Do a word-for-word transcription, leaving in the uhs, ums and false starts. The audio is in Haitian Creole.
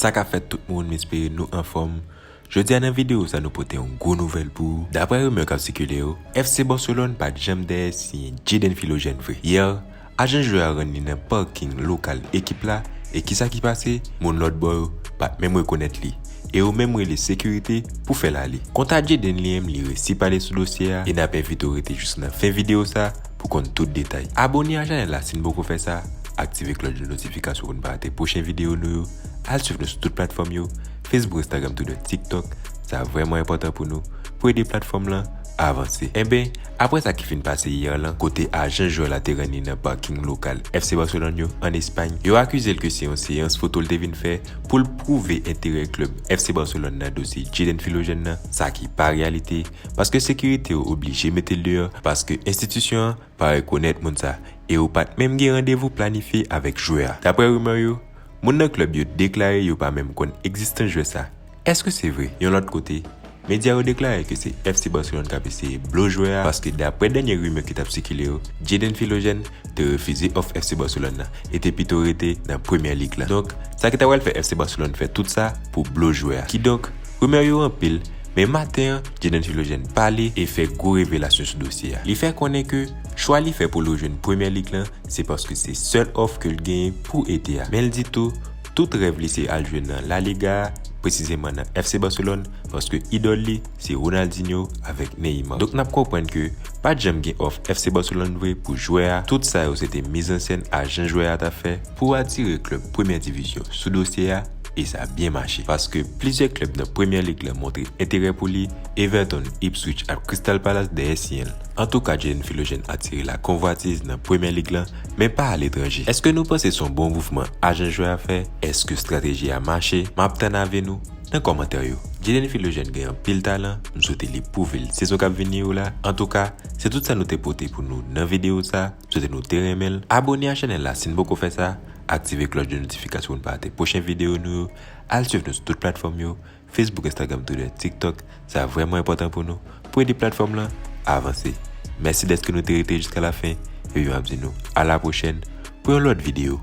Sa k ap fèt tout moun, m espere nou anfòm. Jodi a nan videyo sa nou pote yon gwo nouvèl pou ou. Daprè rimè k ap sikile yo, F C Barcelone pa t janm dèyè siyen Jadon Philogène vre. Yè, ajan jwè a rann li nan paking lokal ekip la, e kisa ki pase? Moun lòt bò yo pa t menm rekonèt li, e yo menm rele sekirite pou fè l ale. Kanta Jadon li menm, li resi pale sou dosye a, e n ap envite w rete jis nan fen videyo sa pou konn tout detay. Abone a chanèl la si n poko fè sa, aktive klòch de notifikasyon pou n pa rate pwochen videyo nou yo, al swiv nou sou tout platfòm yo, Facebook, Instagram, Twitter, TikTok. Sa vrèman enpòtan pou nou, pou ede platfòm lan avanse. Enben, apre sa ki fin pase yè lan, kote ajan jwè la te rann li nan paking lokal F C Barcelone yo ann Espay, yo akize l ke se yon seyans foto l te vin fè pou l pwouve enterè klèb F C Barcelone nan dosye Jadon Philogène nan, sa ki pa reyalite, paske sekirite yo oblije mete l deyò, paske enstitisyon an pa rekonèt moun sa, e yo pa t menm gen randevou planifye avèk jwè a. Daprè rimè yo, moun nan klèb yo deklare yo pa menm konn egzistans jwè sa. Èske se vre? Yon lòt kote, medya yo deklare ke se F C Barcelone k ap eseye blo jwè a, paske daprè dènye rimè ki t ap sikile yo, Jadon Philogène te refize òf F C Barcelone nan e te pito rete nan Premye Lig lan. Donk, sa ki ta pral fè F C Barcelone fè tout sa pou blo jwè a. Kidonk, rimè yo anpil, men maten an, Jadon Philogène pale e fè gwo revelasyon sou dosye a. Li fè konnen ke chwa li fè pou l rejwenn Premye Lig lan, se paske se sèl òf ke l genyen pou ete a. Men l di tou, tout rèv li se al jwe nan La Liga, presizeman nan F C Barcelone, paske idòl li se Ronaldinho avèk Neymar. Donk n ap konprann ke pa t janm gen òf F C Barcelone vre pou jwè a. Tout sa yo se te mizansèn ajan jwè a t ap fè pou atire klèb premyè divizyon sou dosye a, e sa byen mache. Paske plizyè klèb nan Premye Lig lan montre enterè pou li, Everton, Ipswich ak Crystal Palace dèyè siyen l. Antouka, Jadon Philogène atire lakonvwatiz nan Premye Lig lan, men pa aletranje. Èske nou panse se yon bon mouvman ajan jwè a fè? Èske estrateji a mache? M ap tann avi nou nan kòmantè yo. Jadon Philogène gen anpil talan, m swete li pwouve l sezon k ap vini yo la. Antouka, se tout sa nou te pote pou nou nan videyo sa. M swete nou te renmen l. Abone a chanèl la si n poko fè sa. Aktive klòch de notifikasyon pou n pa rate pwochen videyo nou yo. Al swiv nou sou tout platfòm yo, Facebook, Instagram, Twitter, TikTok. Sa vrèman enpòtan pou nou, pou ede platfòm lan avanse. Mèsi dèske nou te rete jiska lafen, epi m ap di nou a la pwochèn pou yon lòt videyo.